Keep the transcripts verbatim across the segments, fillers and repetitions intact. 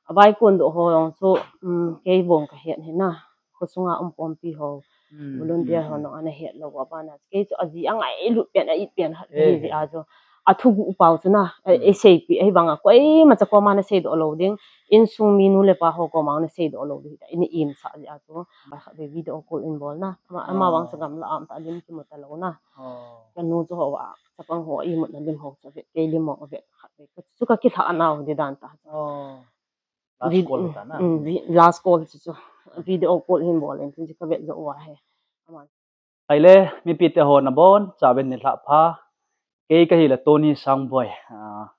Avai kon doh ho jong chu, um, kei bong kahet hi na. Khosunga um pompi ho, volunteer ho nong ana het lou abana. Kei chu aji angailut pen, a it pen khat hi jeh a chu. Athuguh pau chu na, eh, eh, seipi, ahivanga koima cha koma nasei doh lou ding. Insung minu le pa ho koma nasei doh lou ding. Ina imsah jeh a chu. Ba khat ve video call in bol na. Ama, ama vang chu gamla um ta, lim kimu talou na. Kanu chu ho a, chapang ho imutna lim ho chu ve, kei lim ho ve khat ve. Chu kakilhah nau ding dan ta. Last call ta na. Mm, vi-, last call chu chu. Video call hin bol in chu kavet jou uva hi. Aman. Ahile, mipite ho nabonchauvin nilhah pha. Kei kahile Tony Sangboi. Ah,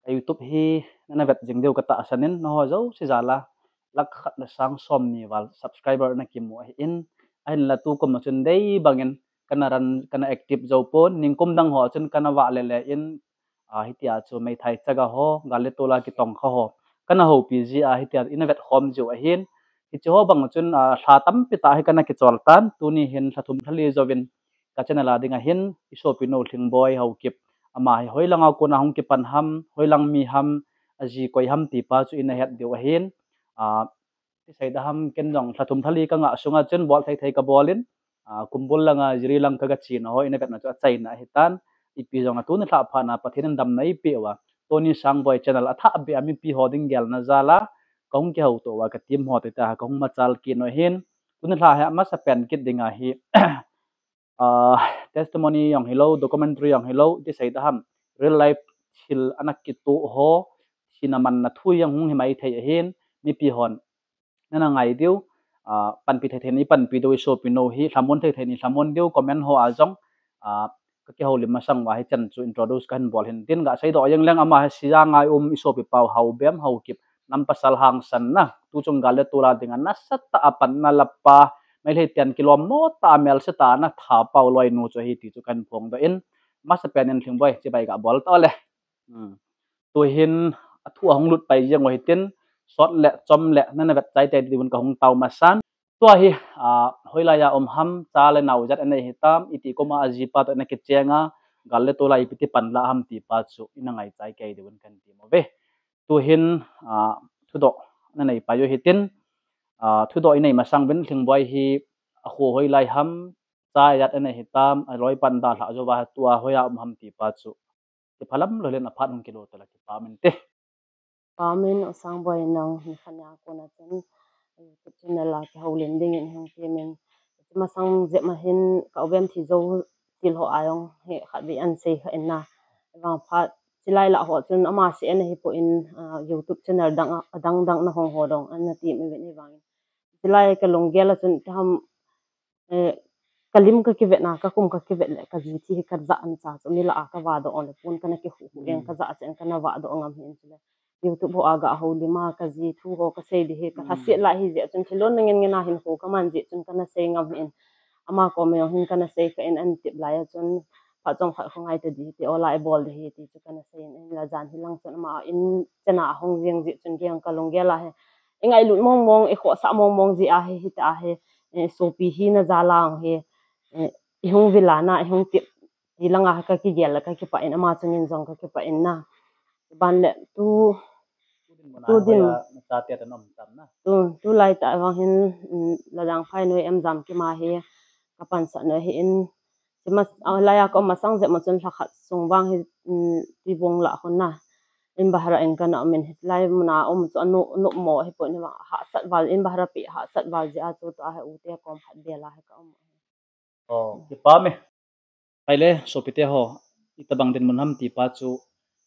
ka YouTube hi nana vet jing diu katahsan in, nangho jouse jal a lakh khat le sang somni val subscriber nakimu ahin. Ahinla tukum a chun dei bangin kana run, kana active jou pon, ningkum dang ho chun kana vah lele in, ah, hitia chu meithai chaga ho, gal le tol a kitongkha ho kana houpi jeh a, hitia ina vetkhom jiu ahin. Hiche ho bang chun, ah, lha tampi tah hi kana kichol tan, tuni hin lha thum lha li jouvin ka channel a dinga hin, i sopinu Lhingboi Haokip, ama hi hoilanga kona hung kipan ham, hoilang mi ham, aji koi ham ti pa chu ina het diu ahin. Ah, ti seida ham, ken jong lha thum lha li kangah sunga chun bol thei thei kabol in, ah, kumbul langa Jiri lang kaga chena ho ina vetna chu achaina ahitan. Ipi jong a tuni lhah phat na Pathen in damna eipeh uva, Tony Sangboi channel athah beh a mipi ho ding gelna jal a kahung kihouto uva ka team ho te ta kahung machal kit u ahin. Tuni lha hi amasapen kit dinga hi, ah, testimony jong hilou, documentary jong hilou, ti seida ham, real life thil ana kitoh ho, thina manna thu jong hung hi maithei ahin, mipi hon nana ngai diu, ah, panpi thei thei in i panpi diu, i sopinu hi lhamon thei thei in i lhamon diu, comment ho a jong, ah, kakihoulim masang uva hichan chu introduce kahin bol hin tin, gasei doh jeng leng, ama hi Sijang a um i sopi pau Haobem Haokip, nam pasal hangsan na, tuchung gal le tol a dinga nasatah a panna la pa, Meitei ten kilom mo tah a melse tah a ana tha pau loinu chu ahi ti chu kahin phongdoh in, amasapen in Lhingboi chibai gabol tao le. Hmm. Tuhin athu ahung lut pai jeng u hitin, sot le chom le nana vet chai tei diuvin kahung tao masan. Tua hi, ah, hoilai a um ham, cha le nao ijat anei hitam, iti koma ajipa toh ana kichenga, gal le tol a ipi ti pan la ham ti pa chu ina ngaichai kei diuvin kahin tem uve. Tuhin, ah, thudoh nanei pai u hitin, ah, thudoh inei masang uvin Lhingboi hi akho hoilai ham, cha ijat anei hitam, aloi pan dalhah jouva tua hoiya um ham ti pa chu kiphalam lou len aphat hung kilo tala kipah min te. Kipah min, U Sangboi, nang nikhat nia kona chun YouTube channel a kihoulim dingin hung temin. Masang jep ma hin ka Haobem thi jou til ho a jong hi khat vei an sei kha in na. Vang phat chilai lah ho chun ama se ana hipon, ah, YouTube channel dang a, dang dang na hong ho dong ana tem uvin hivangin. Chilai ka lunggel a chun taham, eh, ka lim ka kivet na, ka kum ka kivet le, ka ji thi hi ka ja an cha chu, mi lah a ka vahdoh le, pon kana kikhu khu jeng, ka ja chen kana vahdoh ngam hin chule. YouTube ho a ga houlim a, ka ji thu ho ka sei di hi, ka lhaset lai hi jeh chun, thilon na ngen ngen a hin khu ka man jeh chun, kana sei ngam hin. Ama kom jong hin kana sei kha in, an tep lai a chun, phat chomkhat khongai ta di hi, ti ola i bol di hi, ti chu kana sei in, la jan hi lang chun, ama in chena hung jeng jeh chun, kei ka lunggel a hi. I ngailut mong mong, i khohsah mong mong jeh a hi, hita hi, eh, sopi hina jal a hi, eh, i hung vil a na, i hung tep, ti langa ka kigel le ka kipah in, ama chungin jong ka kipah in na. Ban le tu, tu din, tu, tu lai tah vang hin, mm, la dang phai noi em jam kima hi, ka pansah noi hi in, Chima, ah, lai a ka um masang jep ma chun lha khat sung vang hi, um, tibung lah hun na. In bahra in kana um in, hilai muna um chu anu, anu mo hi pon hi ma, hahsat val, in bahra pi hahsat val jeh a chu tua hi u te kom khat bel a hi ka um. Oh, kipah me. Ahile, sopite ho, itabang dinmun ham ti pa chu,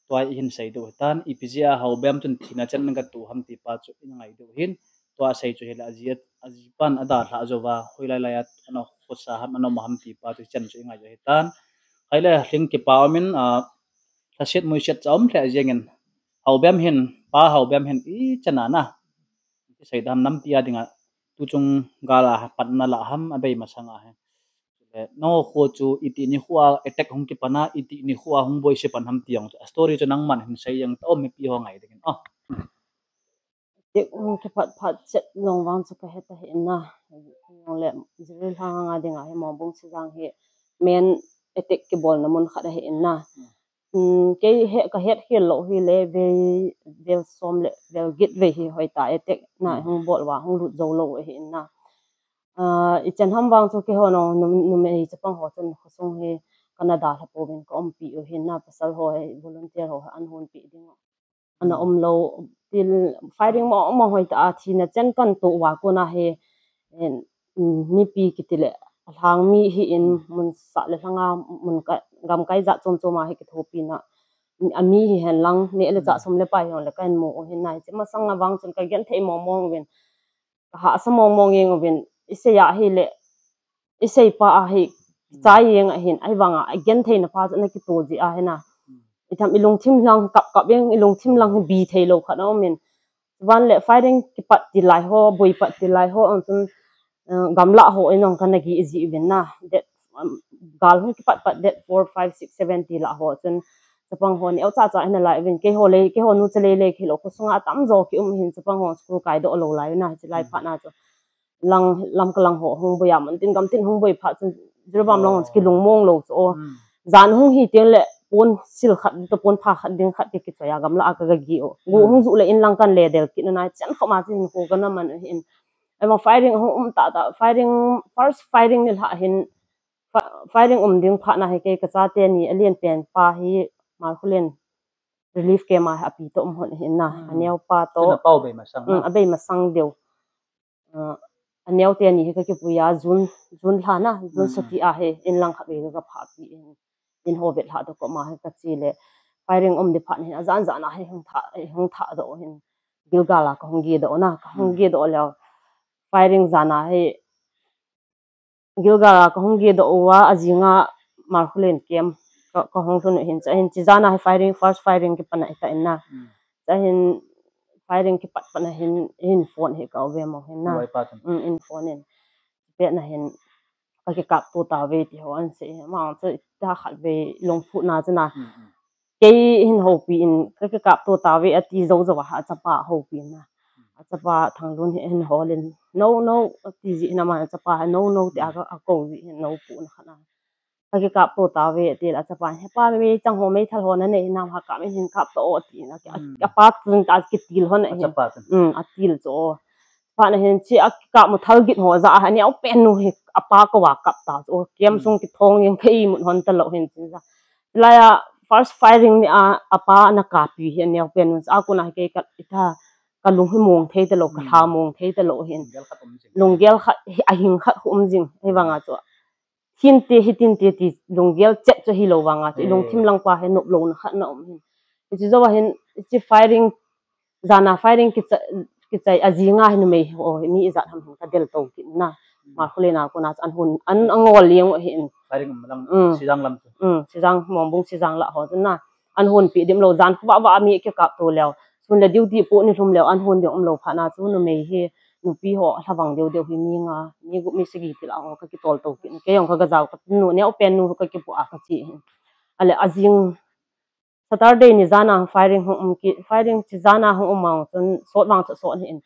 tua i hin sei diu hitan, ipi jeh a Haobem chun thina chan na ka tu ham ti pa chu, i ngai diu hin, tua sei chu hile aji, aji pan adalhah jouva, hoilai lai a, ana khosa ham, ana mo ham ti pa chu, chan chu i ngai diu hitan. Ahile, hling kipah um in, ah, lhaset muiset cha um lheh jeng in, Haobem hin, pa Haobem hin, i chan a na. Sei dam nampi a dinga, tuchung gal a panna lah ham, abei masang a hi. Le, nangho kho chu iti nikho a attack hung kipan a, iti nikho a hung boise pan ham ti jong chu. A story chu nangman hin sei jeng ta um, mipi ho ngai dingin. Oh. Tik, um, kipat phat chet long vang chu ka het ahi na. Long le, Jiribam langa dinga hi Mongbung Sijang hi main attack kibolna mun khat ahi na. Hmm. Um, kei he, ka het khel lou hi le, vei vel som le vel get vei hi hoitah a attack na hung bol uva hung lut jou lou ahi in na. Ah, ichan ham vang chu keiho nung num, numei chapang ho chun khosung hi kana dalha pouvin ka umpi u ahi na, pasal ho hi volunteer ho hi an hunpi ding u ana um lou, til firing mong mong hoitah a thina chen kana toh uva kona hi, eh, mipi kiti le alhang mi hi in mun sah le lhanga mun ka, gamkai jat chom chom a hi kithopina, ami hihen lang neh le chah sum le pai hijongle ka hin mu u ahi na, hiche masang a vang chun ka genthei mong mong uvin, ka hahsa mong mong jeng uvin, isei a hile, isei pa a hi, chai jeng ahin, ahivanga agenthei na pa chu ana kito jeh ahi na. Itham ilungthim lang kap kap jeng, ilungthim lang hi bi thei lou khat aumin. Chuban le firing kipat til lai ho, boi pat til lai ho, ang chun, eh, gamlah ho in jong kana geh ji uvin na. Date, um, gal hung kipat pat date four, five, six, seven ti lah ho chun chapang ho neo cha cha ana lai uvin, keiho le, keiho nu cha lei lei kei lou, khosunga atamjo ki um hin chapang ho school kai doh lou lai u na, hiche lai phat na chu. Lang, Lamka lang ho hung boi a, mun tin gam tin hung boi phat chun, Jiribam lang ho chu kilung mong lou chu. Jan hung hi teng le pon sil khat toh pon pha khat ding khat ki kichoi a gamlah a ka ga geh u. Gu hung ju le in lang kana le del kit na, chen khoma chu hinkho kana man u ahin. Ahivang firing hung um tah tah, firing, first firing ni lhah hin, fi-, firing um ding phat na hi kei ka chate ni alen pen pa hi Markhulen relief camp a hi api toh um hon ahin na. Aneo pa toh. Tuna pau bei masang na. Abei masang deu. Ah, aneo teni hi ka kipui a June, June lha na, June sati a hi in lang khat vei ka phah pi in, in ho vet lha toh koma hi ka che le. Firing um di phat hin ajan jan a hi hung tha, hung tha doh hin Gilgal a ka hung geh doh na, ka hung geh doh leh. Firing jan a hi Gilgal a ka hung geh doh uva, ajing a Markhulen camp ka, ka hung lhun u hin, chua hin hiche jan a hi firing, first firing kipan ahi tan na. Chua hin firing kipat pat na hin, hin phone hi ka u ve mo hin na. Loi pa chun. Um, in phone in. Pet na hin ka kikap to tauve ti ho ana sei. Ama chu ita khat vei lungphu na chu na. Kei hin houpi in, ka, ka kikap to tauve ati jou jou a, achapa houpi na. Achapa Thanglun hi hin hol in, "No, no," ati jeh hin ama achapa hi, "No, no," ti a ka, akou jeh hin, no pu na khat na. Ka kikap to tauve ati le achapa, "He pa, meichang ho, meithal ho nanei nam, ha kap in hin kap to o," ati na. A, apa chun ka kitil hon ahin. Achapa chun. Um, atil chu. Pa na hin chi a kikap mu thal gin ho ja a, aneo pen nu hi apa kou a kap ta chu. Camp sung kithong in ka imut hon talou hin chu ja. Lai a first firing ni a, apa na kapi hi aneo pen nu. A kona hi kei ka, ita, ka lung hi mong thei talou, ka lha mong thei talou hin. Lunggel khat um jing. Lunggel khat hi, ahing khat khu um jing. Hivang a chu. Hinte, hitin te ti lunggel chet chu hilou vang a chu. Ilungthim lang pa hi nop louna khat na um hin. Hiche jou a hin, hiche firing, jan a firing kichai, kichai ajing a hin numei ho, mi ijat ham hin ka del to kit na. Markhulen a kona chu an hun, an angol jeng u hin. Firing um lang, um, Sijang lam chu. Um, Sijang, Mongbung Sijang lah ho chu na. An hunpi dim lou, jan khu ba ba mi kikap to leh. Sun le duty pu ni lhum leh, an hun ding um lou phat na chu numei hi, nupi ho, lhavang deu deu hi mi nga, mi gup mi sagi ti lah ho ka kitol to kit. Kei jong ka ga jao ka nu neo pen nu ka kipu a ka che hin. Ale ajing Saturday ni jan a firing hung um kit, firing hiche jan a hung um vang chun sot vang chu sot hin.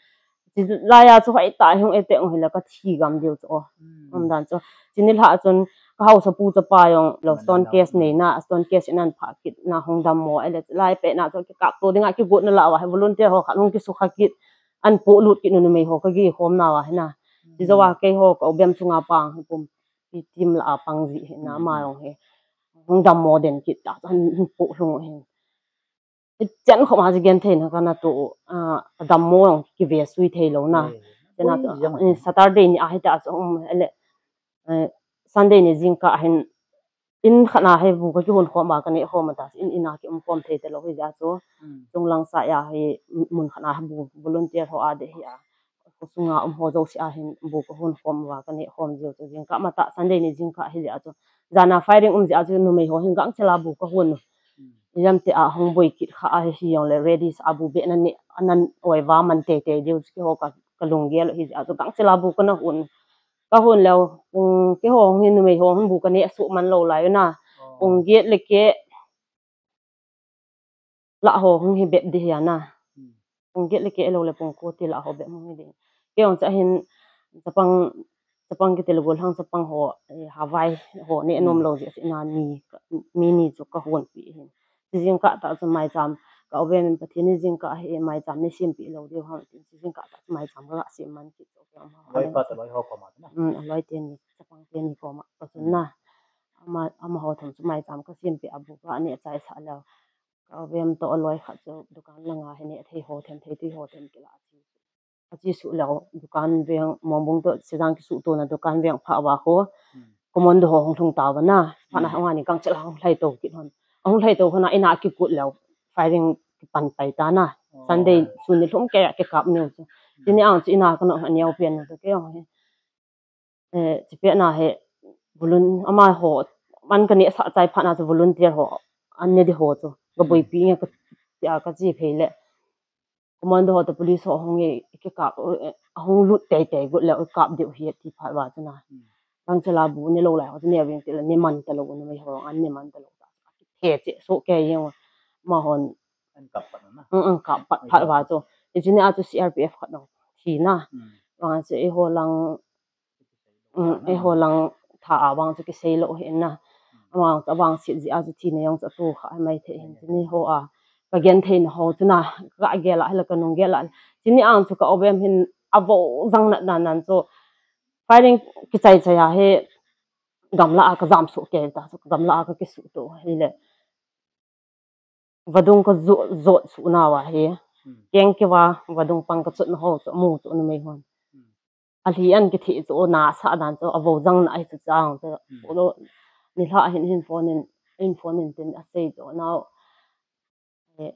Hiche lai a chu hoitah hung attack u hile ka thi gam diu chu. Um dan chu. Hiche ni lha chun ka haosapu chapa jong lou stone case nei na, stone case in an phah kit na hung dammo. Ale lai pet na chu kikap to ding a kigot na lah uva hi volunteer ho khat hung kisukha kit. An polut kit nu numei ho ka geh khom na uva hi na. Hiche jou a kei ho ka u bem chunga pang hi pum. Hi team lah a pang jeh hin ama jong hi. Hung dammo den kit ta, hung poh lhung u hin. Chen khoma chu genthei na kana to u, ah, ka dammo jong kive sui thei lou na. Chen a chu, eh, Saturday ni a hita chu, um, ele, eh, Sunday ni jingkah hin, in khat na hi bu ka kihon khom a ka neh khom ta, in, in a ki um khom thei talou hi ja chu. Chunglang sa a hi mun khat na hi bu volunteer ho a de hi a. Khosunga um ho jouse a hin bu ka hon khom uva ka neh khom jiu chu jingkah matah Sunday ni jingkah hi jeh a chu. Jan a firing um jeh a chu numei ho hin gangchel a bu ka hon u. Ijemtia hung boi kit kha ahi jongle ready sa a bu beh na neh, ana oi uva man tei tei diu chu keiho ka, ka lunggel u hi jeh a chu gangchel a bu kana hon u. Ka hon leh, um, keiho hin numei ho hin bu ka neh suh man lou lai u na. Pung get le keh lah ho hung hi bep di hi a na. Pung get le keh lou le pung ko ti lah ho bep hung hi di. Kei jong chu ahin chapang, chapang kiti le gollhang chapang ho, eh, Havai ho neh nom lou jeh chu ina mi, mi ni chu ka honpi hin. Chu jingkah tah chu maicham Ka u vem in Pathen in jingkah hi maicham nei sempeh lou diu ham tin, jingkah tah chu maicham ka ga sem man kit chu ka ma. Loi pa ta loi ho koma na. Um, aloi teni, chapang teni koma ka chun na. Ama, amaho thum chu maicham ka sempeh a bu ka neh chaisah leh. Ka u vem toh aloi khat chu dukan langa hi neh thei ho them, thei tui ho them kila a chi. A chi suh leh dukan veng, Mongbung toh Sijang kisuh tona dukan veng pha uva khu. Commando ho hung lhung tauva na. Phat na hung ani kang chel hung lhai to kit hon. Ahung lhai to hon a ina kikut leh firing kipan pai ta na. Sunday sun nilhum kei a kikap neo chu. Chuni ang chu ina ka neo pen na to kei ang hi. Eh, chi pet na hi volun-, amaho, man ka neh sah chai phat na chu volunteer ho, an ne di ho chu. Ka boipi nge ka, tia ka chi phei leh. Commando ho toh police ho hung e, kikap, eh, ahung lut tei tei got leh, kap diu hi ti phat uva chu na. Kang chel a bu ne lou lai ho chu ne veng ti leh, ne man ta lou, numei ho, an ne man ta lou ta. He che, so kei jeng, amahon. An kap pat na. Ang, ang kap pat phat uva chu. Chuni a chu C R P F khat nong thi na. Vang chu eiho lang, um, eiho lang tha a vang chu kisei lou hi na. Amang chu avang sit jeh a chu thina jong chu atoh kha mai thei hin. Chuni ho a ka gen thei na ho chu na, ka gel a, hila ka nung gel a. Chuni ang chu ka u vem hin avo jang nat nan nan chu. Firing kichai chai a hi gamla a ka jam suh kei ta chu, gamla a ka kisuh to hi leh. Vadung ka jot, jot suh nauva hi. Keng kei uva, vadung pang ka chot na ho chu, mu chu numei hon. Alhi an kithi chu, na sa dan chu, avo jang na ahi chu chang chu. Olo, nilhah hin, hin phone in, hin phone in tin asei chu nau. Eh,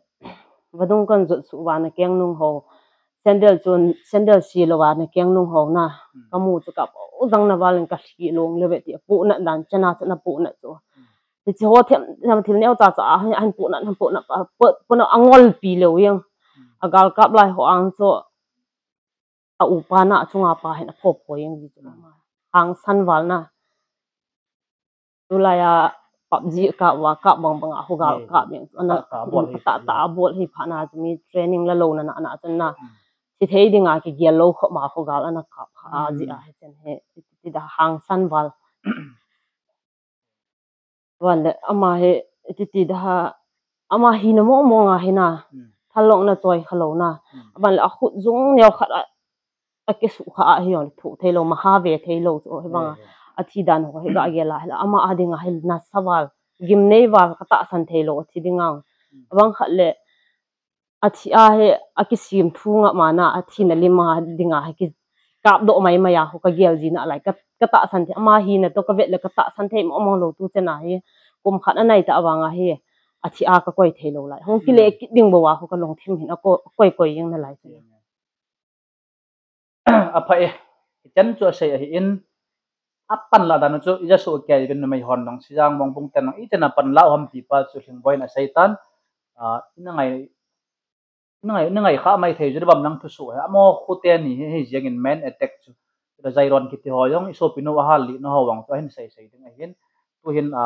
vadung kan jot suh uva na keng nung ho. Sandal chun, sandal si lou uva na keng nung ho na. Ka mu chu ka avo jang na val in ka lhi long leh ve ti, apoh na dan, chana chu na poh na chu. Hichi ho them, them thil neo cha cha, a, a hin poh na, hin poh na, a, poh, poh na angol pi leu jeng. A gal kap lai ho ang chu, a upa na, a chunga pa hin a pho pho jeng ji chu. Hangsan val na. Tulai a PUBG kap uva, kap bang bang a, ho gal kap jeng. Ana, ta, ta bol hi ta, ta bol hi phat na chu mi training la lou na, na, na, chun na. Thi thei ding a kigel lou khop ma ho gal ana kap kha a ji a hi chen hi, ti, ti da hangsan val. Van le, ama hi, ti, ti da ha, ama hina mong mong a hi na, thalong na choi kha lou na. Van le, a khut jung neo khat a, a kisuh kha a hi jong, thu thei lou, ma ha ve thei lou chu hi bang a. A thi dan ho hi ga gel a hi la, ama a ding a hi na sa val, gimnei val ka tahsan thei lou, a thi ding a. A bang khat le, a thi a hi, a kisim thu nga ma na, a thina lim a ding a hi ki kap doh mai mai a ho ka gel ji na lai, ka, ka tahsan thei, ama hina toh ka vet le ka tahsan thei mong mong lou tu chen a hi, kum khat a nai ta vang a hi, a thi a ka koi thei lou lai. Hung kile kit ding bou a ho ka lungthim hin a ko, koi koi jeng na lai chen. A pha e, i chan chu a sei ahi in, a pan la dan chu, i ja so kei vin numei hon nong, Sijang Mongbung ten nong, i chan a pan la u ham ti pa chu Lhingboi in a sei tan, a, i na ngai, i na ngai, i na ngai kha mai thei ju bam nang thu su he, amo khu te ni hi, hi jeng in main attack chu, la Jairon kiti ho jong, i sopi nu a hal li nu ho vang chu, a hin sei sei ding ahin, tu hin, a,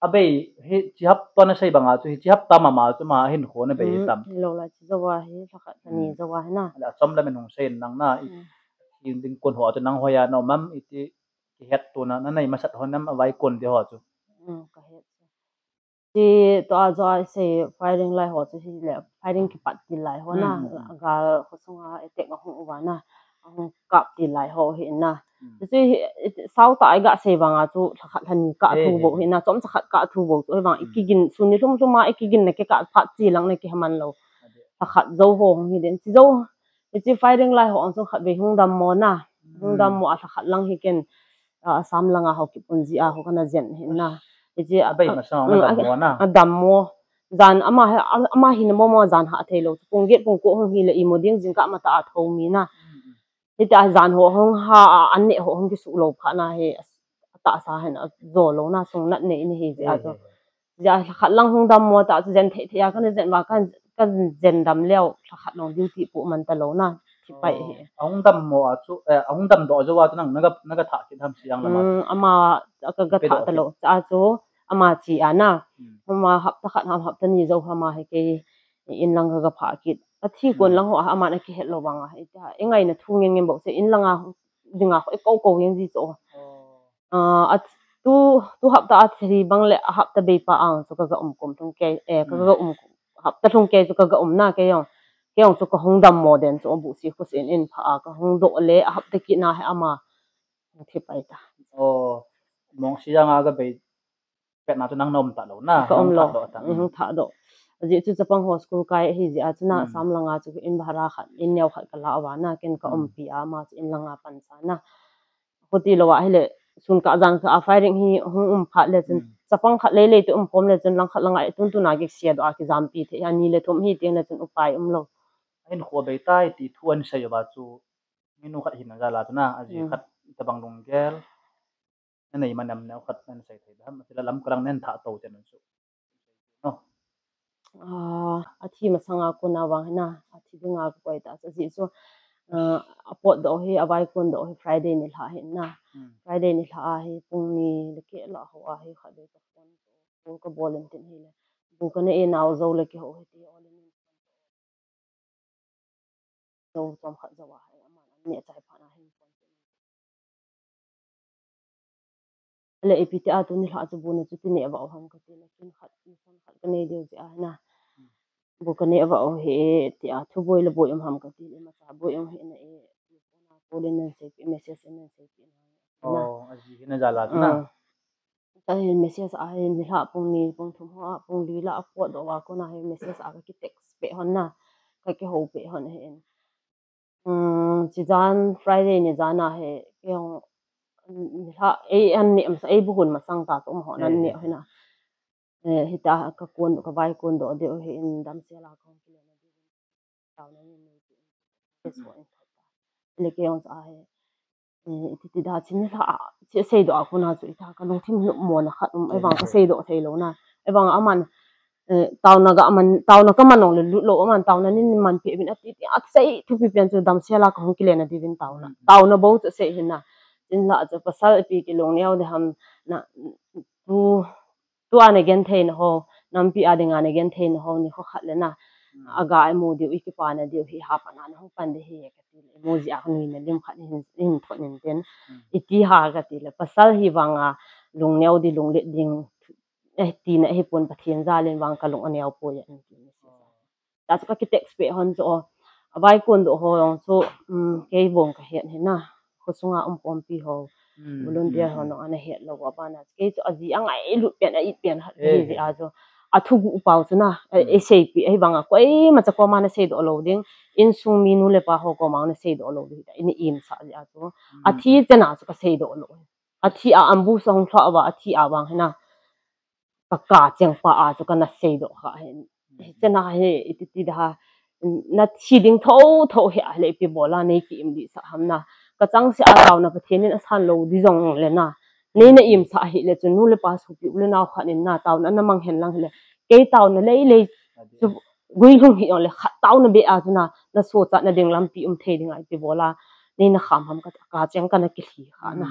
A bei, hichi hapta na sei banga chu, hichi hapta mama chu ma hin kho na bei tam. Lo la chi jowa hi, lha khat lha ni jowa hi na. La chom la min hung sei nang na, i, i ding kun ho chu nang hoiya na um am, iti kihet tona, na nei masat hon am, a vai kun di ho chu. Mm, ka het. Chi to a jo a sei firing lai ho chu hi le, firing kipat til lai ho na, gal kho sunga attack a hung uva na, a hung kap til lai ho hi na. Chu hi, sau ta i ga sei vanga chu, lha khat lha ni ka thu bo hi na, chom cha khat ka thu bo chu, hi vang i kigin, sun ni hlum hlum a i kigin na ke ka phat chi lang na ke haman lo. Lha khat jo ho hung hi den, chi jo, chi firing lai ho ang chu khat ve hung dam mo na, hung dam mo a lha khat lang hi ken, a, Assam langa ho kipun ji a ho kana jen hi na. Chi a, a bei masang a, a dam mo na. A dam mo. Jan ama hi, a, ama hi na mo mo jan ha thei lo. Pung get pung ko hung hi le i mo ding jing ka ma ta a tho mi na. Hiti a jan ho hung ha, a, an ne ho hung kisu lo pha na hi, a, a ta sa hin a jo lo na sung nat nei ni hi ji a jo. Ja lha khat lang hung dam mo ta chu jen thei thei a kana jen va kan, kan jen dam leo lha khat long duty pu man ta lo na thi pai hi. A hung dam mo a chu, eh, a hung dam doh jo a chu nang naga, naga tha kit ham siang lama. Um, ama ka ga tha ta lo cha chu ama chi a na. Ama hapta khat ham hapta ni jo hama hi kei in lang ka ga pha kit. A thi kon lang ho ama na kihet lo vang a hi ta. I ngai na thu ngen ngen bo se in lang a ding a ko ko ngen ji cho. A, a, tu, tu hapta a thri bang le a hapta bei pa ang chu ka ga um kum thung kei, eh, ka ga um kum. Hapta lhung kei chu ka ga um na, kei jong. Kei jong chu ka hung dammo den chu, abuhsi khusin in pha a, ka hung doh le, a hapta kit na hi ama hung thi pai ta. Oh, Mongsi jang a ga bei pet na chu nang na um ta lou na, ka um lou, hung thah doh. Ajeh chu chapang ho school kai ahi jeh a chu na, sam langa chu in bhara khat, in neo khat ka la uva na, ken ka umpi a, ama chu in langa pan sa na. Khuti lou a hile, sun kah jan kah a firing hi hung um phat le chun, chapang khat lei lei te um khom le chun, lang khat langa i tun tun a kisia doh a kijampi thei, ani le thum hi teng le chun upai um lou. Ahin kho bei tai ti thu an sei uva chu, minu khat hina jal a chu na, aji khat tabang lunggel. Na nei ma nam neo khat nan sei thei dam, ati la lam kalang nen thah to chen chu. No. Ah, athi masanga kona vang hina, athi dinga ka koi ta, ajeh chu, ah, apot doh hi, avai kon doh hi, Friday ni lha hi na. Friday ni lha a hi, pung ni le keh lah ho a hi, khat vei ka phone, call ka bol in tin hile. Bu ka ne e nau jo le kihou hi ti, ol in. Jo chom khat jo a hi, aman an neh chai phat na hin phone. Le ipi ti a tuni lha chu bu na chu ti neh vah u ham kati le, kin khat, mission khat ka nei diu jeh a hina. Bu ka neh vah u hi ti a, thu boi le boi um ham kati le, imacha boi um hi na e, phone a call in nan seipi, message in nan seipi na. Oh, aji hina jal a chu na. Ka hin message a hin ni lha pung ni, pung thum ho a, pung li la a pot doh uva kona hi message a ka ki text peh hon na, ka kihou peh hon ahin. Um, chi jan Friday ni jan a hi, kei jong, um, ni lha, ei an neh masa, ei bu hun masang ta chu um ho nan neh hina. Eh, hita ka kon, ka vai kon doh diu hi in damsel a ka hung kile na diu. Taona nei nei ti in. Yes, ho in thot ta. Le kei jong cha hi. Eh, iti ti da chin lha, chi seidoh a kona chu ita ka lungthim nopmo na khat um, ei vang ka seidoh thei lou na. Ei vang aman, eh, taona ga man, taona ka man jong le lut lou, aman taona nei nei man peh uvin ati ti, asei thupi pen chu damsel a ka hung kile na diuvin taona. Taona bou chu sei hina. Chin lha chu pasal ipi kilung neo de ham na, tu Tua na genthei na ho, nampi a dinga na genthei na ho, ni kho khat le na, aga i mu diu, i kipa na diu, hi ha pa na na hung pan de hi, kati le, i mu jeh a ka nui na lim khat hin, hin thot nin tin, i ti ha kati le, pasal hi vang a, lung neo di, lung let ding, eh, ti na hi pon Pathen jal in vang ka lung a neo poi a, in ti na. Ta chu ka ki text peh hon chu, o, avai kon doh ho jong chu, um, kei bong ka het hina, khosunga um pompi ho, volunteer ho nong ana het lou a bana. Kei chu aji a ngailut pen, a it pen khat hi jeh a chu. A thuguh pau chu na, eh, ei seipi, ahivanga koima cha koma na seidoh lou ding, insung mi nu le pa ho koma na seidoh lou ding, i na imsah jeh a chu. Athi chena chu ka seidoh lou. Athi a ambush a hung lhah uva, athi a vang hina. Ka, ka cheng pa a chu kana seidoh kha hin. Chena hi, iti ti da, na thi ding tho tho hi a le ipi bol a nei ki im di sa ham na. Ka chang se a taona Pathen in asan lou di jong le na. Nei na imsah hi le chu nu le pa sopi u le nao khat in na taona na mang hen lang hi le. Kei taona lei lei chu guilhung hi jong le khat taona be a chu na, na sochat na ding lampi um thei ding a ipi bol a. Nei na kham ham ka, ka cheng kana kilhi kha na.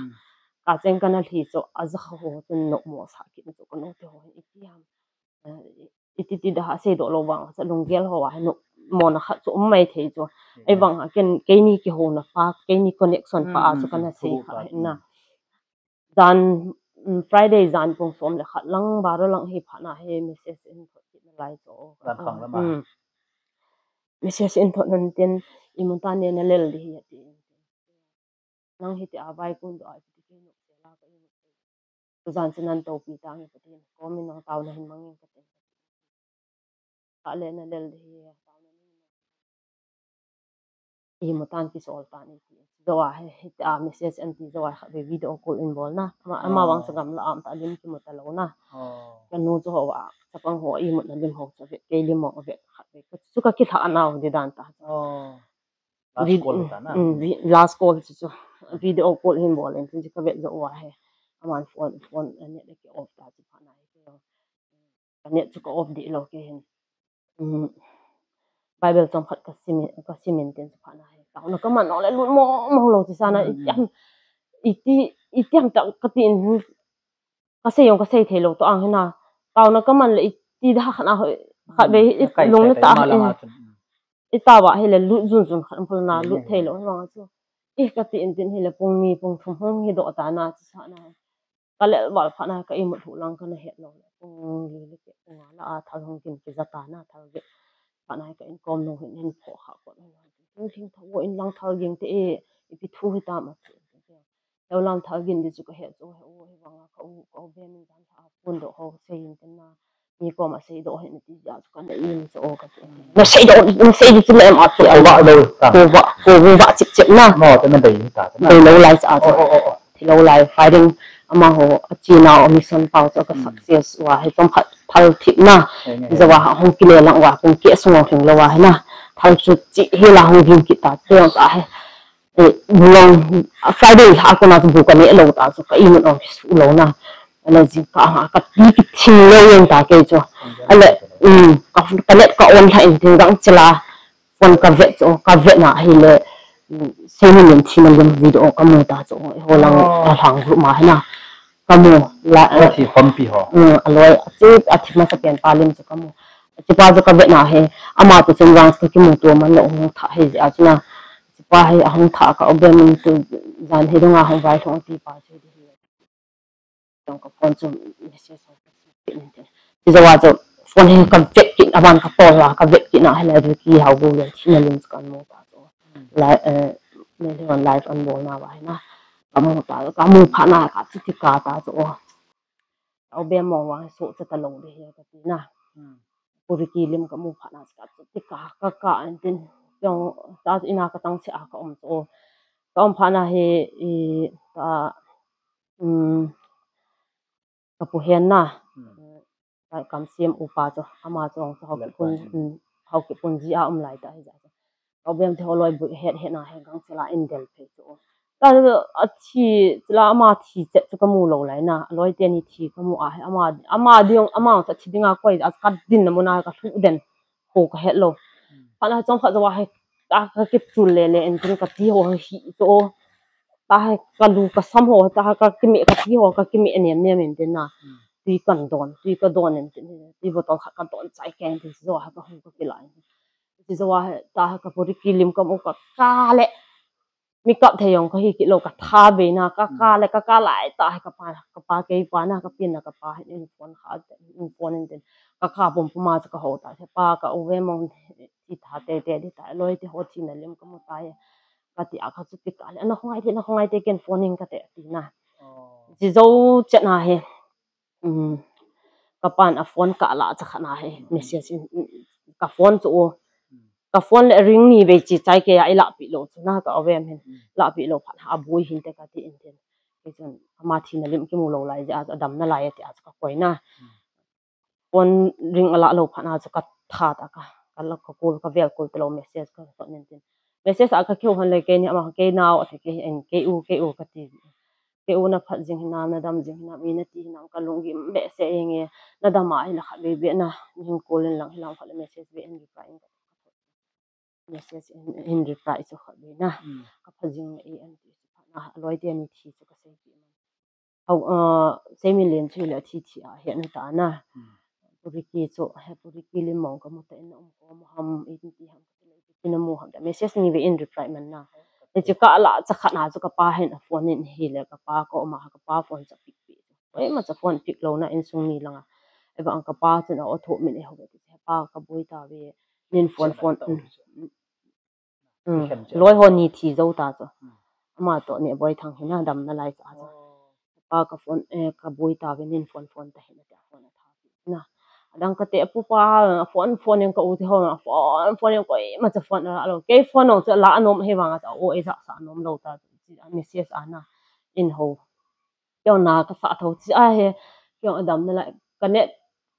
Ka cheng kana lhi chu a ja kha ho chu nopmo sa kit na chu ka nu te ho hin iti ham. Eh, iti ti da ha seidoh lou vang, sa lunggel ho a, hi nopmo na khat chu um mai thei chu. Ei vang a ken, keini kihouna pa, keini connection pa a chu kana sei kha na. Jan, mm, Friday jan pung som le khat lang, baro lang hi phat na hi message in thot kit na lai chu. Jan khang lama. Mm. Message in thot nan tin, imu ta ne na lel di hi ati. Nang hiti a vai kun doh a, hiti kei nopsel a ka i nopsel. Tujan chu nan topi tange Pathen. Komin nang taona hin mangin ka tin. Ka le na lel di hi taona ni. Imu tan kisol tan iti. Joa he, hiti a message an ti joa kha be video call in bol na. Ama, ama vang chu gamla am ta lim kimu ta lou na. Ka nu chu ho a, chapang ho imu na lim ho chu ve, kei lim ho ve kha be. Ka chu ka kilha na ho di dan ta. Last call ta na. Mm, vi-, last call chu chu. Video call hin bol in, tin chu ka vet jo uva he. Aman phone, phone, eh, net ki off ta chu pha na he. Ka net chu ka off di lou ke hin. Mm, Bible chom khat ka sim in, ka sim in tin chu pha na he. Taona ka man lou le lut mo, mo lou ti sa na, itiam, iti, itiam ta ka ti in, ka sei jong ka sei thei lou to ang hina. Taona ka man le iti da khat na ho, khat ve i lung na ta, i ta va hi le lut jun jun khat phul na lut thei lou vang chu. I ka ti in tin hi le pung ni pung thum hung hi doh ta na chu sa na. Ka lel val phat na ka imut lhu lang ka na het lou le. Pung li le ke pung nga la a thal hung kin kija ta na thal ge. Phat na ka in kom nung hin hin pho kha ko. Thing thing tha wo in lang thal ging te e ipi thu hi ta ma. Teu lang thal gin di chu ka het chu he u hi vang a ka u ka u be min jan tha phone do ho sei in ten na. Ni kom a sei do he ni ti ja chu ka na in chu o ka ti. Na sei do na sei di chu le ma ti a. Ko va lo ta. Ko va ko va chip chip na. Mo te na dei ta. Dei lo lai cha. Oh, oh, oh, oh. Thi lo lai firing ama ho a chi na o mission pau chu ka success wa he chom khat thal thi na. Jawa hung kile lang wa kung ke sung o thing lo wa he na. Thal chu chi hi la hung gin ki ta. Te ong ta he. Bulong Friday ha ko na bu ka ne lo ta chu ka imut ong su lo na. Ala jing ka ha ka pi ki thing lo yen ta ke chu. Ala um ka ka net ka on ha in ting gang chila. Phone ka vet chu ka vet na hi le. Seni len thi na lim video ka mu ta chu. Ho lang a hang group ma ha na. Ka mu la. Thi fampi ho. Aloi a chi a thi ma sa pian pa lim chu ka mu. Chi pa chu ka vet na he. Ama chu chun rang ka ki mu tu man lo hung tha he a chu na. Chi pa hi a hung tha ka o be min tu jan hi dong a hung vai thong ti pa chu di hi. Tong ka phone chu message ho ka si pin te. Chi zawa chu phone hi ka vet kin a van ka to la ka vet kin a he la du ki hau bu le chi na lim chu ka mu ta chu. La eh me le on live an bol na wa he na. Ka mu ta ka mu pha na ka chi ti ka ta chu. Au be mong wa so cha ta lo de he ka ti na. Puriki lim ka mu phat na ka ti ka ka ka an tin. Yong ta ina ka tang se a ka om so. Ka om phat na he i ta um ka pu hen na. Ka kam siam upa chu ama chu ong chu hau ki pun hau ki pun ji a um lai ta hi ja. Ka bem the holoi bu het het na he gang chila in del phe chu. Ka a thi chila ama thi chet chu ka mu lo lai na. Loi te ni thi ka mu a he ama ama diong ama sa thi dinga koi a ka din na mu na ka thu den. Ho ka het lo. Phat na chom khat zawa he ta ka ki chul le le en tin ka ti ho hi chu. Ta he ka lu ka sam ho ta he ka ki me ka ti ho ka ki me nem nem en tin na. Tui kan don tui ka don en tin. Tui botol khat ka don chai ke en tin zawa he ka hu ka ki lai. Ti zawa he ta he ka puri ki lim ka mu ka ka le. Mi kap thei jong ka hi kit lo ka tha be na ka ka le ka ka lai ta he ka pa ka pa kei pa na ka pin na ka pa he in phone kha in phone in tin ka kha pum pum a cha ka ho ta he pa ka u ve mong ti tha te te di ta loi ti ho thi na lim ka mu ta he ka ti a kha chu ti ka le na khongai ti na khongai te ken phone in ka te ti na. Ji zo chet na he. Ka pan a phone ka la cha khat na he message in ka phone chu o ka phone le ring ni ve chi chai ke a i la pi lo chu na ka o ve min la pi lo phat a bui hin te ka ti in tin. Ke chun ama thi na lim ki mu lo lai ja a dam na lai ti a ka koi na. Phone ring a la lo phat na chu ka tha ta ka ka la ka kul ka vel kul te lo message ka ko nin tin. Message a ka keu han le ke ni ama ke nau a the ke en ke u ke u ka ti. Ke u na phat jing hinam na dam jing hinam i na ti hinam ka lunggim behseh e nge na dam a hi la khat be be na ning kol in lang hi lang khat le message be in reply in ka message in reply chu khat be na ka phat jing na e an ti chu phat na loi te ni thi chu ka sei pi man hau sei min len chu le thi thi a he na ta na puriki chu he puriki lim mong ka mu ta in um ko mu ham in ti ham ka le ti na mu ham da message ni be in reply man na. Ni chu ka la cha khat na chu ka pa hin a phone in hi le ka pa ko ma ka pa phone cha pick pi. Oi ma cha phone pick lo na in sung ni langa. E ba ang ka pa chun a o tho min e ho be ti pa ka bui ta ve nin phone phone. Loi ho ni thi zo ta chu. Ama to ni boi thang hin a dam na lai cha chu. Pa ka phone e ka bui ta ve nin phone phone ta hin a ta phone a tha. Na adang ka te pu pa phone phone yang ka u ti ho phone phone yang koi ma cha phone la lo ke phone ong cha la anom he wang a cha o e ja sa anom lo ta message ana in ho. Kyo na ka sa tho chi a he kyo adam na la ka net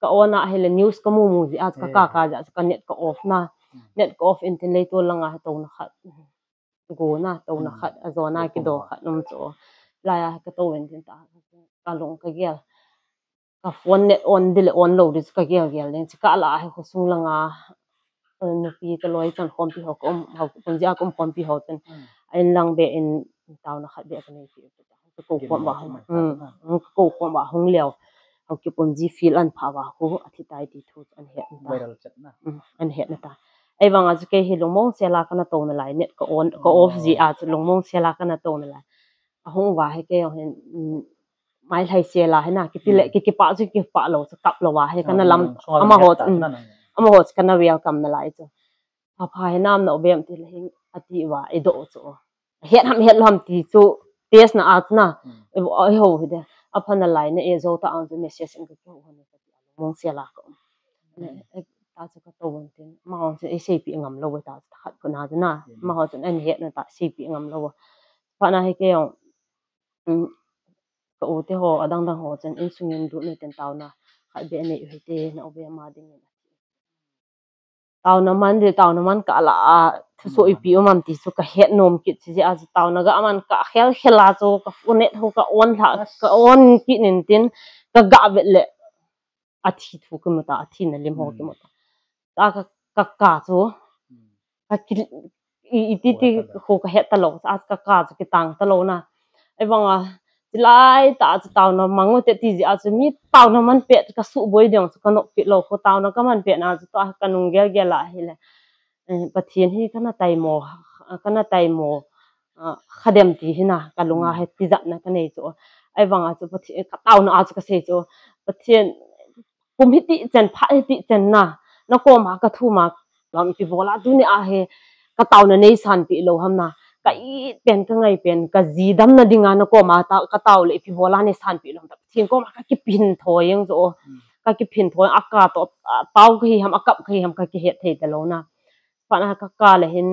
ka on a he le news ka mu mu ji a ka ka ka ja ka net ka off na net ka off in tin lei to langa he to na khat. Go na to na khat a zo na ki do khat num chu lai a ka to in tin ta ka long ka gel. Ka phone net on di le on lo di ka gel gel ding chi ka la he khosung langa nupi ka loi chan khompi ho ka um ho kun jia ka um khompi ho chen a in lang be in tau na khat be ka nei pi ka ko khom ba hung ka ko khom ba hung leo ho ki pum ji feel an pha ba ho a thi tai ti thu an he an ta an he na ta. Ei vang a chu ke hi lungmong sela ka na to na lai net ka on ka off ji a chu lungmong sela ka na to na lai a hung va he ke hin mai lhai sela hina, kiti le, ki, kipa chu kipa lo, chu kap lo a, he kana lam, amaho chu, amaho chu kana welcome nalai chu. Pha pha hinam na u bem ti le hin, ati uva, eidoh chu. Het ham, het lou ham ti chu, test na a chu na, eiho hi de, apha nalai na, eijo ta ang chu message in ka kiho ni ka ti a, mong sela ka um. Ta chu ka to bon tin, amaho chu eiseipeh ngam lou ta, khat khu na chu na, amaho chu eihet na ta, seipeh ngam lou. Pha na hi kei jong, ka u te ho, adang dang ho chun, insung in lut na ten taona khat beh nei u hite, na u bem a ding in. Taona man de, taona man kah la a, thusoh ipi um am ti chu ka het nom kit, chu jeh a chu taona ga man kah khel khel a chu ka phone ho ka on lha, ka on kit in tin, ka ga vet le, athi thu kimu ta, athi na lim ho kimu ta. Ta ka, ka ka chu, ka ki, i, iti ti khu ka het ta lou, a ka ka chu kitang ta lou na. Ahivang a, chulai ta chu taona mang u te ti jeh a chu mi taona man pet ka suboi ding chu ka nop kit lou, khu taona ka man pet na chu ta ka nung gel gel a hile. Eh, Pathen hi kana taimo, kana taimo, ah, kha dem ti hina, ka lunga hi tijat na ka nei chu. Ahivang a chu Pathen, ka taona a chu ka sei chu. Pathen, kum hiti chen, phat hiti chen na, na koma ka thum a, lam ipi bol a tuni a hi, ka taona nei sanpeh lou ham na, ka it pen, ka ngai pen, ka ji dam na ding a na koma ta, ka tao le ipi bol a nei sanpeh lou ham ta, Pathen koma ka kiphin thoi jeng chu, ka kiphin thoi, a ka to, a tao ka hi ham, a kap ka hi ham, ka kihet thei ta lou na. Phat na ka ka le hin,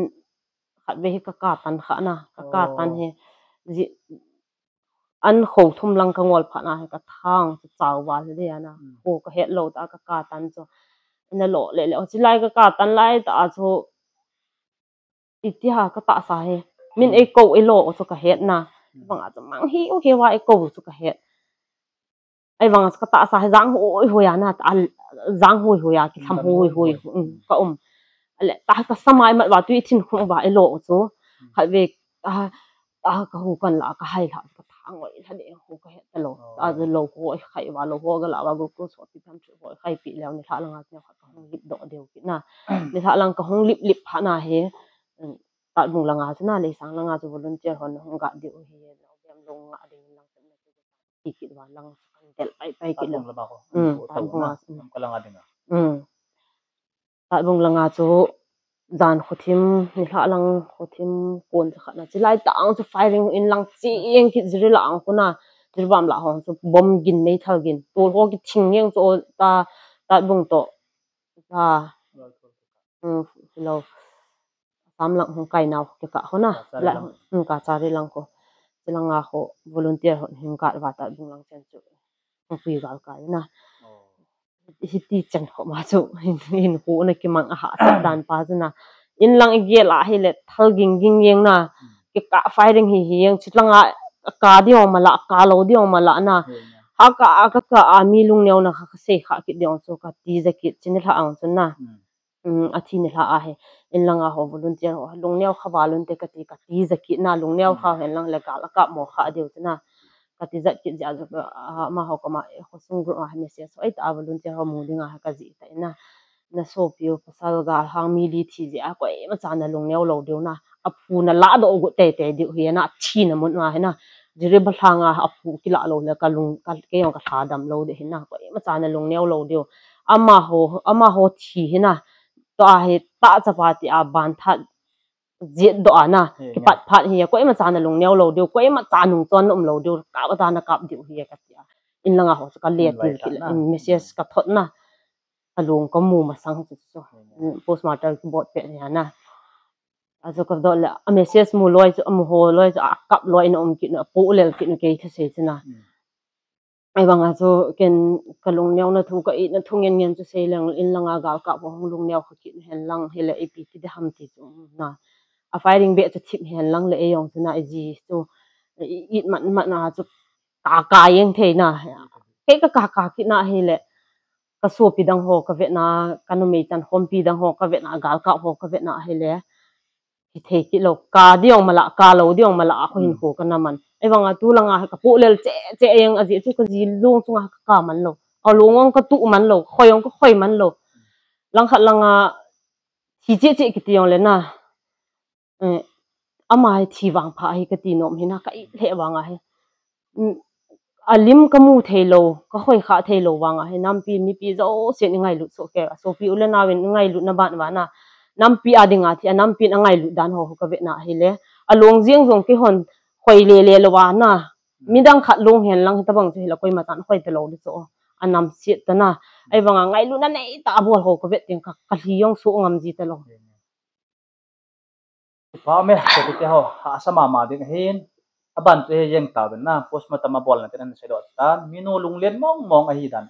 khat ve hi ka ka tan kha na, ka ka tan hi, ji, an kho thum lang ka ngol phat na hi ka thang chu chau val hi de a na. Khu ka het lou ta ka ka tan chu. Ana lo le le, chulai ka ka tan lai ta chu. Iti ha ka tahsa hi. Min ei ko ei lo chu ka het na. Bang a chu mang hi u hi wa ei ko chu ka het. Ahivang a chu ka tahsa hi jang hui hui a na, ta, jang hui hui a, kitham hui hui, um, ka um. Ale, ta ka samai mat va tui thin khum va ei lo chu. Khat ve, ta, ta ka hu kan la, ka hai la, ka thang oi la de hu ka het ta lou. Ta lo ho khai va lo ho ga la va glucose ho ti tham chu ho khai pi leu ni la langa ka hung lip doh deu kit na. Ni la lang ka hung lip lip pha na he. Tatbung langa chu na, Leisang langa chu volunteer hon hung ga deu hi, lo bem lo nga ding lang. Ti kit va lang kan del pai pai kit lo. Tatbung langa chu. Tatbung langa chu jan khuthim, nilhah lang khuthim kon chu khat na. Chulai tang chu firing in lang ching kit Jiribam lah hong chu bomb gin nei thal gin. Tol ho kithing jeng chu ta, Tatbung to. Ta. Lo. Assam lang hung kai nau kikah ho na. Kachari lang ko. Chulanga ho volunteer ho hung kat va Tatbung lang chen chu. Hung pui gal kai na. Hiti chen ho ma chu hin, hin hu na kimang a hahsat dan pa chu na. In lang i gel a hile thal ging ging jeng na. Kikah firing hi hi jeng chu langa ka ding ma la, ka lo ding ma la na. Ha ka a ka ka a mi lungneo na kha ka sei kha kit ding chu ka tija kit chini lha ang chu na. Um, a thi ni lha a he, in langa ho volunteer ho, lungneo kha volunteer ka ti, ka tija kit na, lungneo kha hen lang le gal a kap mo kha deu chu na. Ka tijat kit jeh a chu, ah, amaho koma, eh, khosung group a message ho, ei ta volunteer ho mu ding a ka ji ta in na. Na sopi u pasal gal hang mi li thi jeh a koima cha na lungneo lo deu na. A phu na la doh gu tei tei deu hi na, thi na mun ma hi na. Jiribam langa a phu kila lo le ka lung, ka, kei jong ka lha dam lo de hi na. Koima cha na lungneo lo deu. Amaho, amaho thi hi na. Tua hi ta chapa ti a ban that jet doh a na. Kipat phat hi a, koima cha na lungneo lo deu, koima cha nung chon na um lo deu, kap a ta na kap deu hi a ka ti a. In langa ho chu ka le til kit le, in message ka thot na. Ka lung ka mu masang chu chu. Postmortem kibot pet hi a na. A chu ka dot le, a message mu loi chu, a mu ho loi chu, a kap loi in a um kit na, a pu lel kit na kei thusei chu na. Ahivanga chu ken ka lungneo na thu, ka itna thu ngen ngen chu sei leng, in langa gal kap ho hung lungneo kha kit hen lang, hile ipi ti de ham ti chu na. A firing beh chu thip hen lang le ei jong chu na, i ji chu i, it mat mat na chu ka ka jeng thei na. Kei ka ka ka kit na hile ka sopi dang ho ka vet na, ka numei chan khompi dang ho ka vet na, gal kap ho ka vet na hile. Hi thei kit lo, ka ding ma la, ka lo ding ma la, a kho hin kho ka na man. Ahivanga tu langa ka pu lel che che jeng a ji chu ka ji lung chunga ka ka man lo. Ka lung jong ka tu man lo, khoi jong ka khoi man lo. Langkhat langa thi che che kiti jong le na. Eh, ama hi thi vang pha hi ka ti nom hi na, ka it le vanga hi. alim kamu thei lou, kahoi kha thei lou vang ahi, nampi mipi jouse in ingailut soh kei, asopi u le nau in ingailutna ban vang a, nampi a dinga thi a, nampi in angailut dan ho kavet na ahile, along jeng jong keihon hoi lele lou vang a, midang khat long hen lang hitabang chu hila koima chan hoi talou le chu anam siat ta na. Ahivanga ngailutna nei tah a bol ho kavet teng ka, kalhi jong soh ngam ji talou. Kipa me, sopi te ho, hahsa mama ding ahin, aban chu hi jeng tauvin na, postmortem a bolna te nan seidoh tan, minu lunglen mong mong ahi dan,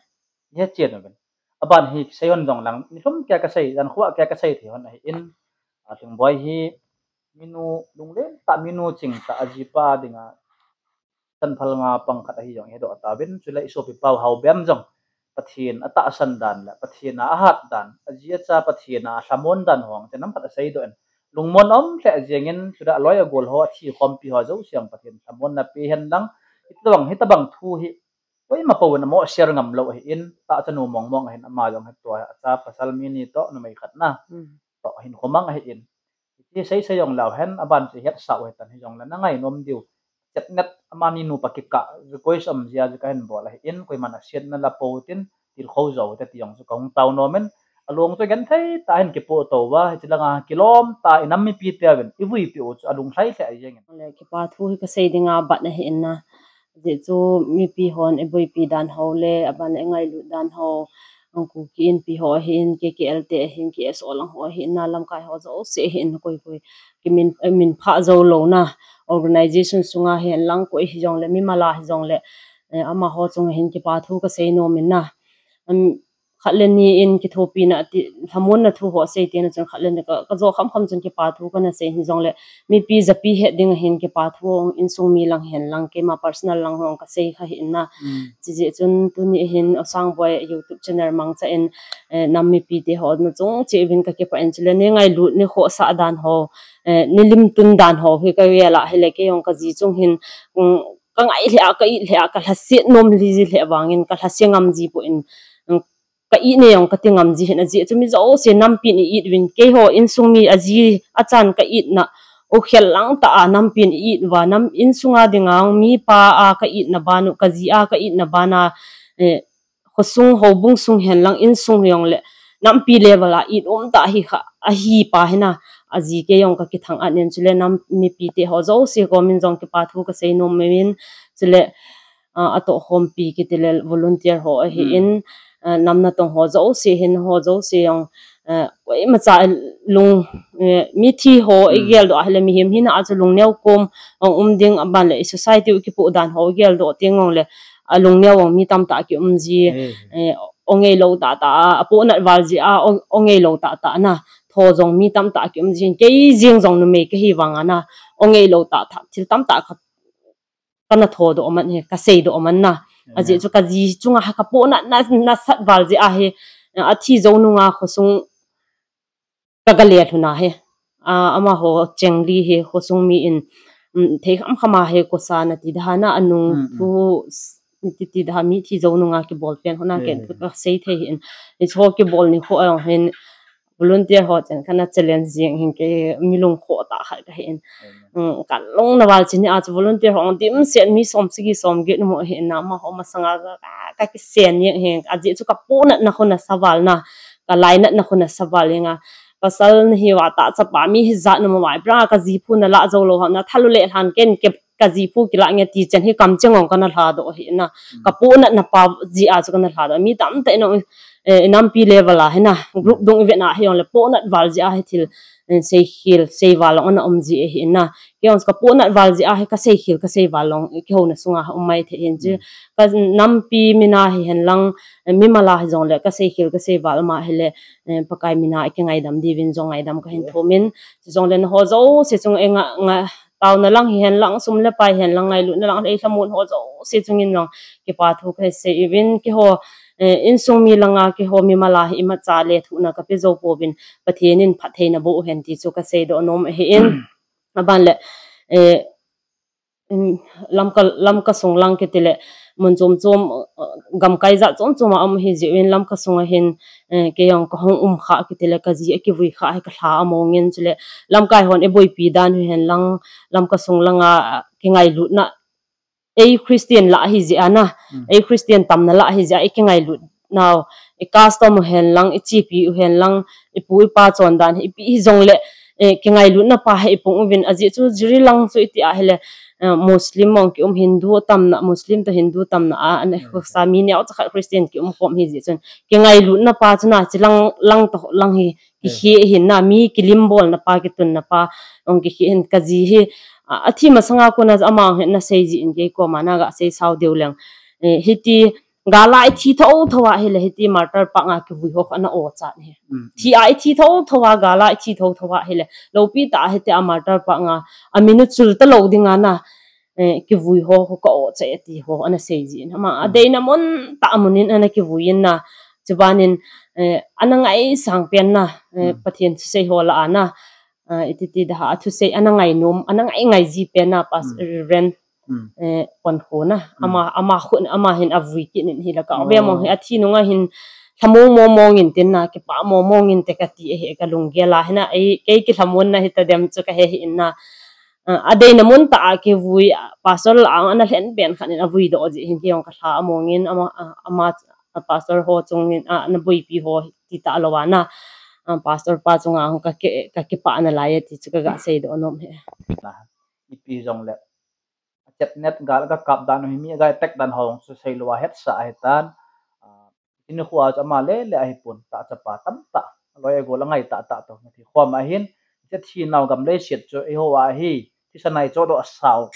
hi chen uvin. Aban hi seihon jong lang, nilhum kei a kasei, jan khuh kei a kasei thei hon ahin, a Lhingboi hi, minu lunglen tah, minu ching tah, ajipa dinga, chanphal nga pang khat ahi jong hedoh tauvin, chule isopi pau Haobem jong, Pathen atahsan dan le, Pathen a ahat dan, aji acha Pathen a alhamon dan ho, te nam khat aseidoh in. Lungmon um lheh jeng in, chule aloi agol ho, athi khompi ho jouse jong Pathen lhamon na pe hen lang, hitabang, hitabang thu hi, koima pou in amo share ngam lou ahin, tahchanu mong mong ahin, ama jong hi tua, acha pasal mi ni toh, numei khat na. Toh, hin khomang ahin. Hiti sei sei jong leu hen, aban chu hetsah u hitan hijongle, na ngai nom diu. Chetnet amani nupa kikah, request um jia chu kahin bol ahin, koiman asiatna la pou tin, tilkhou jou te ti jong chu kahung tao nom in, along chu genthei tah in kipoh tou va, hiche langa kilom tah in nam mipi teuvin, ivuipi u chu alunglhai lheh jeng in. Le kipa thu hi kasei dinga bat ahin na. Ajeh chu mipi hon iboipi dan ho le, aban le ingailut dan ho, Kuki Inpi ho ahin, K K L te ahin, K S O lang ho ahin, na lamkai ho jouse ahin, koi koi, kimin, eh, min phah jou lou na, organization sunga hen lang koi hijongle, mimal a hijongle, eh, amaho chunga hin kipa thu kasei nom in na. Um, khat le ni in kithopina ti, lhamonna thu ho sei tina chun khat le ni ka, kajo kham kham chun kipa thu kana sei hijongle, mipi japi het ding ahin kipa thu hung insung mi lang hen lang, keima personal lang hung kasei kha hin na. Chijeh chun tuni hin Asangboi YouTube channel mangcha in, eh, nam mipi te ho na chung cheh uvin kakipah in chule, nei ngailut nei khohsah dan ho, eh, nei limtun dan ho hi kagel a hile, kei jong kaji chung hin, um, kangai lheh a, ka it lheh a, kalhaset nom lhi ji lheh vangin, kalhase ngam ji poi, um, ka it nei jong kati ngam ji hin, ajeh chu mi jouse nampi in i-it uvin, keiho insung mi aji achan ka itna u khel lang tah a nampi in i-it uva, nam insunga dinga mipa a ka itna ban u, kaji a ka itna ban a, eh, khosung houbung sung hen lang insung hijongle nampi level a it um tah hi kha, ahi pa hin a, aji kei jong kakithang at nin chule nam mipi te ho jouse komin jong kipa thu kasei nom in chule, ah, atohkhompi kiti le volunteer ho ahin, ah, nam natong ho jouse hin, ho jouse jong, ah, koimacha lung, eh, mithi ho igeldoh a hile mihem hina a chu lungneo kom jong um ding, aban le i society u kipoh dan ho igeldoh teng jongle, alungneo jong mi tamtah kium ji, eh, ongeilou tahtah a, apohnat val jeh a, o, ongeilou tahtah na, tho jong mi tamtah kium ji hin, kei jeng jong numei kahi vang a na, ongeilou tahtah, thil tamtah ka, kana thodoh man hi, kaseidoh man na. Ajeh chu kaji chunga kapohnat na, nasat val jeh a hi, athi jou nunga khosung kagale lhun a hi. Ah, amaho cheng li hi khosung mi in, um, thei kham kham a hi kosa nati dan a, anung thu, titi dan mithi jou nunga kibol pen hon a ken thu kasei thei hin. Hicho kibol nikho a jong hin volunteer ho chen kana challenge jeng hin, kei mi lungkhoh tah khat kahin. Um, kalungna val chini a chu volunteer ho dimset mi somsagi somget mu hin na, amaho masanga ka, ka, kakisen jeng hin, ajeh chu kapohnatna khu nasa val na, kalainatna khu nasa val jeng a. Pasal nahiuva tah chapa mi hijat na mama ipra kaji phu nalah jou lou ham, nathal u le lhan ken ke, kaji phu kilah nge ti chen hi kamcheng jong kana lhadoh ahi na. Kapohnatna pa jeh a chu kana lhadoh. Mi tamtah in, eh, nampi level a hin a, group dung ivet na hijongle pohnat val jeh a hi thil, eh, seikhel, seival jong ana um ji ahi na. Kei jong kapohnat val jeh a hi kaseikhel, kaseival jong, keiho na sunga um mai thei hin chu. Ka nampi min a hihen lang, eh, mimal a hijongle kaseikhel, kaseival um a hile, eh, Pakai min a kingaidam diuvin jong ngaidam kahin thum in. Chujongle nangho jouse chung, eh, nga, nga, taona lang hihen lang, sum le pai hihen lang, ngailutna lang, eilhamon ho jouse chung in jong kipa thu kasei uvin, keiho, eh, insung mi langa, keiho mimal a hi imacha lethuhna kape jou pouvin, Pathen in phattheina boh u hen ti chu kaseidoh nom ahin. Aban le, eh, um, Lamka, Lamka sung lang kiti le, mun chom chom, uh, gamkai jat chom chom a um ahi jeh uvin Lamka sung a hin, eh, kei jong kahung um kha kiti le, kaji akivui kha hi kalha among in chule, lamkai hon iboipi dan hihen lang, Lamka sung langa, ah, kingailutna ei Christian lah hi jeh a na, ei Christian tamna lah hi jeh a, i kingailut nau, i custom u hen lang, i chipi u hen lang, i pu i pa chondan hi, ipi hi jong le, eh, kingailutna pa hi i pung uvin, ajeh chu jiri lang chu i ti a hile, eh, Muslim mong ki um Hindu tamna, Muslim to Hindu tamna a, an khosa mi neo chakhat Christian ki um khom hi jeh chun, kingailutna pa chu na, chi lang, lang to lang hi, kikhih hin na, mi kilimbolna pa, kitunna pa, ong kikhih hin ka ji hi, a, a thi masanga kona ama hin na sei ji in kei koma na ga sei sao deu leng. Eh, hiti, gala i thi tho tho a hile, hiti martyr park a kivui ho ana o chat hi. Thi a i thi tho tho a, gala i thi tho tho a hile, lopi ta hiti a martyr park a, a minu chul ta lo ding a na, eh, kivui ho, ho ka o chai ati ho, ana sei ji in. Ama, a deina mun ta mun in ana kivui in na, chuban in, eh, ana ngai sang pen na, eh, Pathen thusei ho la a na, eh, iti ti da ha, a thusei ana ngai nom, ana ngai ngai ji pen na, pas Reverend, eh, pon khu na, ama, ama khu, ama hin a vui kit in hi la ka, ve mong hi a thi nung a hin, thamong mong mong in tin na, kipa mong mong in te ka ti, eh, ka lunggel a hin na, eh, kei kithamon na hi ta dem chu ka he hi in na, a, a deina mun ta a kivui, a, pastor la ang ana hlen pen khat in a vui doh ji hin kei ong ka hla a mong in ama, a, ama, a pastor ho chung in, a, ana buipi ho ti ta lo a na, a, pastor pa chung a hung ka ke, ka kipa na lai ti chu ka ga sei doh nom he. Ipi jong le. A chet net gal ka kap dan hi mi ga tek dan ho chu sei lo a het sa a hetan. A, Tin khu a chu ama le le ahi pon ta chapa tam ta. Loi a gol a ngai ta ta to. Thi khom a hin, che thi nau gam le siat chu i ho a hi. Thi sa nai cho do sao.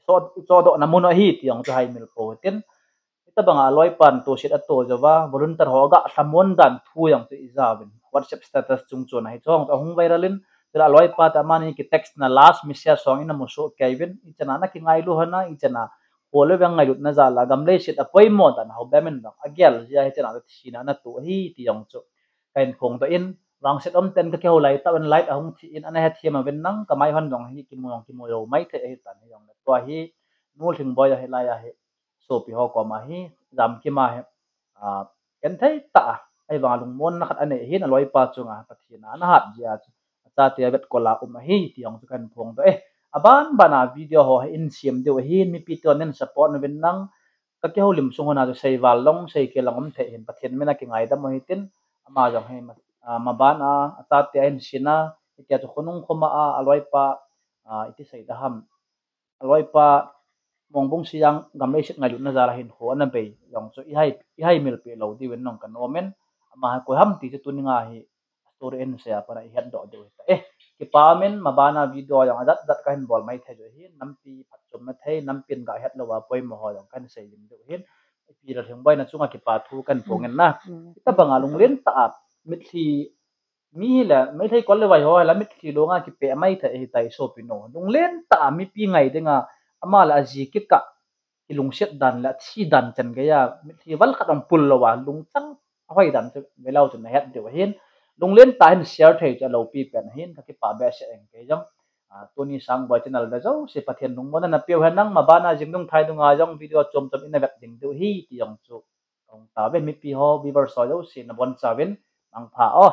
Cho, cho do na mun a hi ti ong chu hai mil po tin. Ita banga loi pan to siat a to jo va, volunteer ho ga thamon dan thu ong chu i ja vin. WhatsApp status chung chu na hi chong a hung viral in. Chu la loi pa ta mani ki text na last message song in a mu so kei vin. I chana na ki ngai lu hana, i chana Khole veng ngailutna jal a gam leiset a poimo dan ho bemin dong a gel jia hi chena thina na tu hi ti jong chu ka in phong to in, vangset um ten ka kihou lai ta in light a hung thi in ana hethem a vin nang ka mai hon jong hi kimu jong kimu lo mai thei hi tan hi jong le tua hi nu Lhingboi a hi lai a hi sopi ho koma hi jam kima hi a, ken thei ta a, ahivanga lungmonna khat anei ahin, aloipa chunga Pathen a ana hat jia chu, achate a vetkol a um ahi, ti jong chu kan phong doh e. Aban bana video ho hi in siam diu ahin, mipi tun nin support uvin lang, ka kihoulim sung hona chu seival long, seikei long um thei hin, Pathen mina kingaidam u hitin, ama jong hi ma, a, maban a, achate a in sina, hitia chu khonung khoma a, aloipa, a, iti sei da ham. Aloipa Mongbung Siang gam leiset ngailutna jal a hinkho ana bei jong chu ihai, ihai milpeh lou diuvin nong kan omin, ama hi koi ham ti chu tuninga hi story in share a pat a ihet doh diu hita. Eh, kipa min mabana video jong ajat jat kahin bol mai thei jeh hin nampi phatchomna thei, nampin ga het lou a poimo ho jong kahin sei lim diu hin. Ipi la Lhingboina chunga kipa thu kan phong in na. Tabanga lunglen ta a mitlhi mi hi le, Meitei kol le vai ho hi la mitlhi longa kipeh mai thei ahitai sopi no. Lunglen ta a mipi ngai dinga, ama le aji kikah, kilungset dan le athi dan chan geiya, mitlhi val khat ong pul lou a, lungchang ahoi dan chu, velou chu na het diu ahin. Lunglen ta hin share thei chu alopi pen ahin, ka kipa behseh eng kei jong. A, tuni Sangboi channel ve jouse, Pathen lungmonna na peh u hen nang, mabana jingdung thai dunga jong video chom chom ina vet ding diu hi, ti jong chu. Kong tave mipi ho, viewers ho jouse, na bonchauvin, mangpha o.